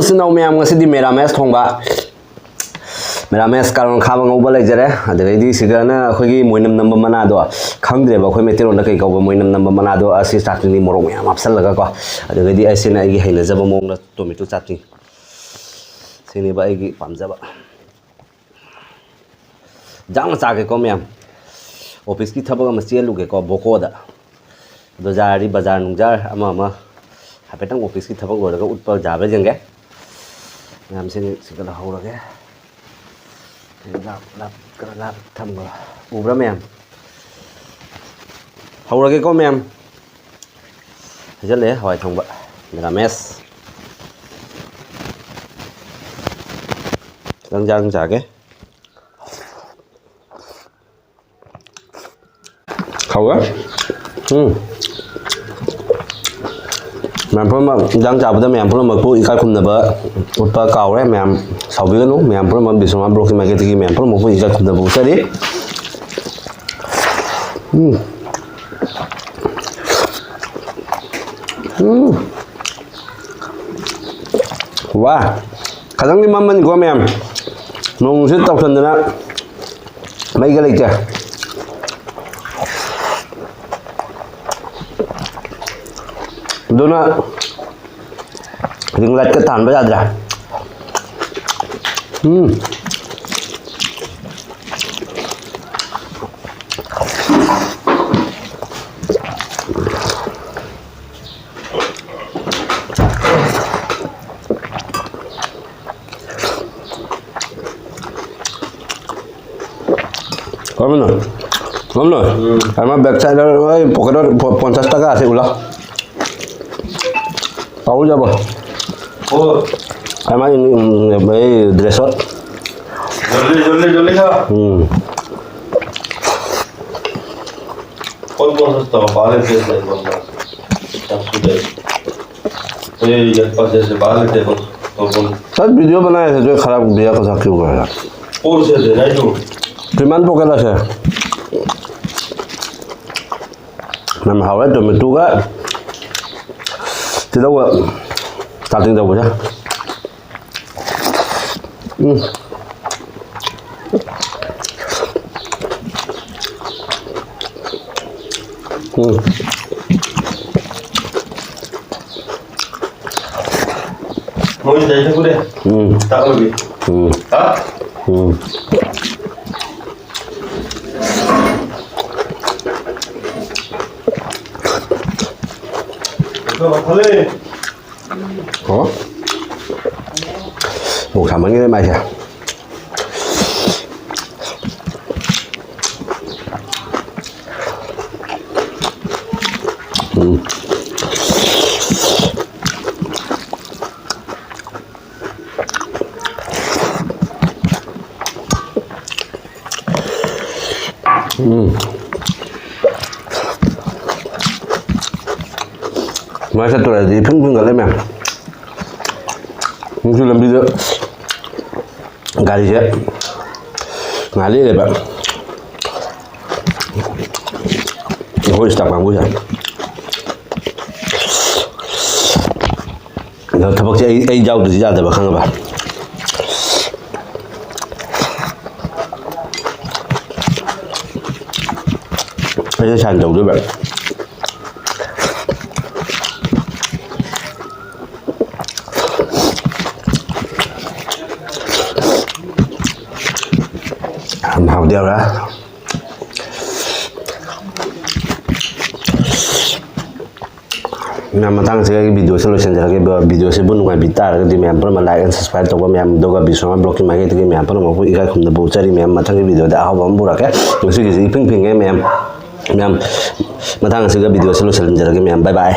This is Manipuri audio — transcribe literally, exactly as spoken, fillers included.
ꯏꯆꯤꯟ ꯏꯅꯥꯎ ꯃꯌꯥꯝ, ꯉꯁꯤꯗꯤ ꯃꯦꯔꯥꯃꯦꯁ ꯊꯣꯡꯕ, ꯃꯦꯔꯥꯃꯦꯁ ꯀꯥꯔꯣꯟ ꯈꯥꯕ ꯉꯧꯕ ꯂꯩꯖꯔꯦ꯫ ꯑꯗꯨꯗꯩꯗꯤ ꯁꯤꯗꯅ ꯑꯩꯈꯣꯏꯒꯤ ꯃꯣꯏꯅꯝ ꯅꯝꯕ ꯃꯅꯥꯗꯣ, ꯈꯪꯗ꯭ꯔꯦꯕ ꯑꯩꯈꯣꯏ ꯃꯩꯇꯩꯂꯣꯟꯗ ꯀꯩ ꯀꯧꯕ, ꯃꯣꯏꯅꯝ ꯅꯝꯕ ꯃꯅꯥꯗꯣ꯫ ꯑꯁꯤ ꯆꯥꯛꯇꯨꯅꯤ, ꯃꯣꯔꯣꯛ ꯃꯌꯥꯝ ꯍꯥꯞꯆꯜꯂꯒꯀꯣ꯫ ꯑꯗꯨꯗꯒꯤꯗꯤ ꯑꯩꯁꯤꯅ ꯑꯩꯒꯤ ꯍꯩꯅꯖꯕ ꯃꯑꯣꯡꯗ ꯇꯣꯃꯦꯇꯣ ꯆꯥꯠꯅꯤ꯫ ꯁꯤꯅꯦꯕ ꯑꯩꯒꯤ ꯄꯥꯝꯖꯕ꯫ ꯌꯥꯝꯅ ꯆꯥꯒꯦꯀꯣ ꯃꯌꯥꯝ꯫ ꯑꯣꯐꯤꯁꯀꯤ ꯊꯕꯛ ꯑꯃ ꯆꯦꯜꯂꯨꯒꯦꯀꯣ ꯕꯣꯀꯣꯗ꯫ ꯑꯗꯣ ꯌꯥꯔꯗꯤ ꯕꯖꯥꯔ ꯅꯨꯡꯖꯥꯔ ꯑꯃ ꯑꯃ ꯍꯥꯏꯐꯦꯠꯇꯪ ꯑꯣꯐꯤꯁꯀꯤ ꯊꯕꯛ ꯂꯣꯏꯔꯒ ꯎꯠꯄ ꯌꯥꯕ꯭ꯔꯥ ꯌꯦꯡꯒꯦ꯫ ꯃꯌꯥꯝꯁꯤꯡ ꯁꯤꯒꯠꯍꯧꯔꯒꯦ꯫ ꯂꯥꯞ, ꯂꯥꯞ, ꯈꯔ ꯂꯥꯞ ꯊꯝꯈ꯭ꯔꯣ꯫ ꯎꯕ꯭ꯔꯥ ꯃꯌꯥꯝ? ꯍꯧꯔꯒꯦꯀꯣ ꯃꯌꯥꯝ꯫ ꯍꯩꯖꯜꯂꯛꯑꯦ ꯍꯋꯥꯏ ꯊꯣꯡꯕ꯫ ꯃꯦꯔꯥꯃꯦꯁ꯫ ꯈꯤꯇꯪ ꯌꯥꯡ ꯆꯥꯒꯦ꯫ ꯍꯥꯎꯋꯦ꯫ ꯎꯝ꯫ ꯃꯌꯥꯝ ꯄꯨꯝꯅꯃꯛ ꯏꯟꯖꯥꯡ ꯆꯥꯕꯗ ꯃꯌꯥꯝ ꯄꯨꯝꯅꯃꯛꯄꯨ ꯏꯀꯥꯏ ꯈꯨꯝꯅꯕ ꯎꯠꯄ ꯀꯥꯎꯔꯦ꯫ ꯃꯌꯥꯝ ꯁꯥꯎꯕꯤꯒꯅꯨ꯫ ꯃꯌꯥꯝ ꯄꯨꯝꯅꯃꯛ ꯕꯤꯁ꯭ꯋꯥ ꯕ꯭ꯂꯣꯛꯀꯤ ꯃꯥꯏꯀꯩꯗꯒꯤ ꯃꯌꯥꯝ ꯄꯨꯝꯅꯃꯛꯄꯨ ꯏꯀꯥꯏ ꯈꯨꯝꯅꯕ ꯎꯠꯆꯔꯤ꯫ ꯎꯝ꯫ ꯎꯝ꯫ ꯋꯥ꯫ ꯈꯇꯪꯗꯤ ꯃꯝꯃꯅꯤꯀꯣ ꯃꯌꯥꯝ꯫ ꯅꯣꯡꯁꯤ ꯇꯧꯁꯟꯗꯅ ꯃꯩꯒ ꯂꯩꯇꯦ꯫ ꯑꯗꯨꯅ ꯔꯤꯡ ꯂꯥꯏꯠꯀ ꯊꯥꯟꯕ ꯌꯥꯗ꯭ꯔꯦ꯫ ꯎꯝ꯫ ꯀꯔꯝꯕꯅꯣ? ꯀꯔꯝꯕꯅꯣ? ꯎꯝ꯫ ꯑꯃ ꯕꯦꯛ ꯁꯥꯏꯗ, ꯑꯩ ꯄꯣꯀꯦꯠꯇ ꯐꯣ-, ꯄꯟꯆꯥꯁ ꯇꯀꯥ ꯑꯁꯤ ꯎꯠꯂꯣ꯫ ꯄꯥꯎ ꯌꯥꯕ꯫ ꯑꯣ꯫ ꯑꯃ, ꯎꯝ, ꯑꯩ ꯗ꯭ꯔꯦꯁ ꯁꯣꯠ꯫ ꯖꯜꯗꯤ, ꯖꯜꯗꯤ, ꯖꯜꯗꯤ ꯈꯥ꯫ ꯎꯝ꯫ ꯀꯣꯟ ꯀꯣꯟ ꯁꯁꯇꯥ ꯍꯣ? ꯕꯥꯔ ꯇꯦꯔꯥ ꯀꯣꯟ ꯁꯁꯇꯥ? ꯏꯇꯅꯥ ꯁꯨꯗ꯫ ये, ये पास ऐसे बाहर लेते हैं, कौन, कौन, कौन? सर, वीडियो बनाया था, जो खराब भैया के साथ क्यों हुआ यार? कौन से थे, नहीं तो? श्रीमान पोकेला से। ꯌꯥꯝ ꯍꯥꯎꯔꯦ, ꯇꯣꯃꯦꯇꯣꯒ ꯇꯤꯜꯍꯧꯒ ꯆꯥꯛꯇꯤꯡ ꯇꯧꯕꯁꯦ꯫ ꯎꯝ꯫ ꯎꯝ꯫ ꯃꯣꯏꯁꯤꯗ ꯑꯩ ꯊꯛꯎꯔꯦ꯫ ꯎꯝ꯫ ꯇꯥꯛꯂꯨꯒꯦ꯫ ꯎꯝ꯫ ꯍꯥ? ꯎꯝ꯫ ꯐꯂꯦ꯫ ꯑꯣ꯫ ꯃꯣꯔꯣꯛ ꯁꯥꯃꯟꯈ꯭ꯔꯦ ꯃꯥꯏꯁꯦ꯫ ꯎꯝ꯫ ꯎꯝ꯫ ꯃꯥꯏ ꯆꯠꯇꯣꯔꯗꯤ ꯏꯐꯤꯡ ꯐꯤꯡꯒꯠꯂꯦ ꯃꯌꯥꯝ꯫ ꯍꯧꯖꯤꯛ ꯂꯝꯕꯤꯗ ꯒꯥꯔꯤꯁꯦ ꯉꯥꯏꯍꯥꯛ ꯂꯦꯞꯄꯦꯕ꯫ ꯑꯩꯈꯣꯏ staff ꯀꯥꯡꯕꯨꯁꯦ꯫ ꯑꯗꯣ ꯊꯕꯛꯁꯦ ꯑꯩ, ꯑꯩ ꯌꯥꯎꯗ꯭ꯔꯗꯤ ꯌꯥꯗꯕ, ꯈꯪꯉꯕ? ꯑꯩꯅ sign ꯇꯧꯗꯣꯏꯕ꯫ ꯌꯥꯝ ꯍꯥꯎꯗꯤ ꯍꯥꯎꯔꯦ꯫ ꯃꯌꯥꯝ, ꯃꯇꯥꯡꯁꯤꯒ ꯑꯩꯒꯤ videoꯁꯦ ꯂꯣꯏꯁꯤꯟꯖꯔꯒꯦ꯫ ꯕ-, videoꯁꯦ ꯕꯨ ꯅꯨꯡꯉꯥꯏꯕꯤ ꯇꯥꯔꯒꯗꯤ ꯃꯌꯥꯝ ꯄꯨꯝꯅꯃꯛ like and subscribe ꯇꯧꯕ ꯃꯌꯥꯝ, ꯑꯗꯨꯒ ꯕꯤꯁ꯭ꯋꯥ vlogꯀꯤ ꯃꯥꯏꯀꯩꯗꯒꯤ ꯃꯌꯥꯝ ꯄꯨꯝꯅꯃꯛꯄꯨ ꯏꯀꯥꯏ ꯈꯨꯝꯅꯕ ꯎꯠꯆꯔꯤ꯫ ꯃꯌꯥꯝ, ꯃꯊꯪꯒꯤ videoꯗ ꯑꯍꯥꯎꯕ ꯑꯃ ꯄꯨꯔꯛꯀꯦ꯫ ꯉꯁꯤꯒꯤꯁꯤ ꯏꯐꯤꯡ ꯐꯤꯡꯉꯦ ꯃꯌꯥꯝ꯫ ꯃꯌꯥꯝ, ꯃꯇꯥꯡ ꯑꯁꯤꯒ videoꯁꯦ ꯂꯣꯏꯁꯤꯟꯖꯔꯒꯦ ꯃꯌꯥꯝ꯫ Bye bye꯫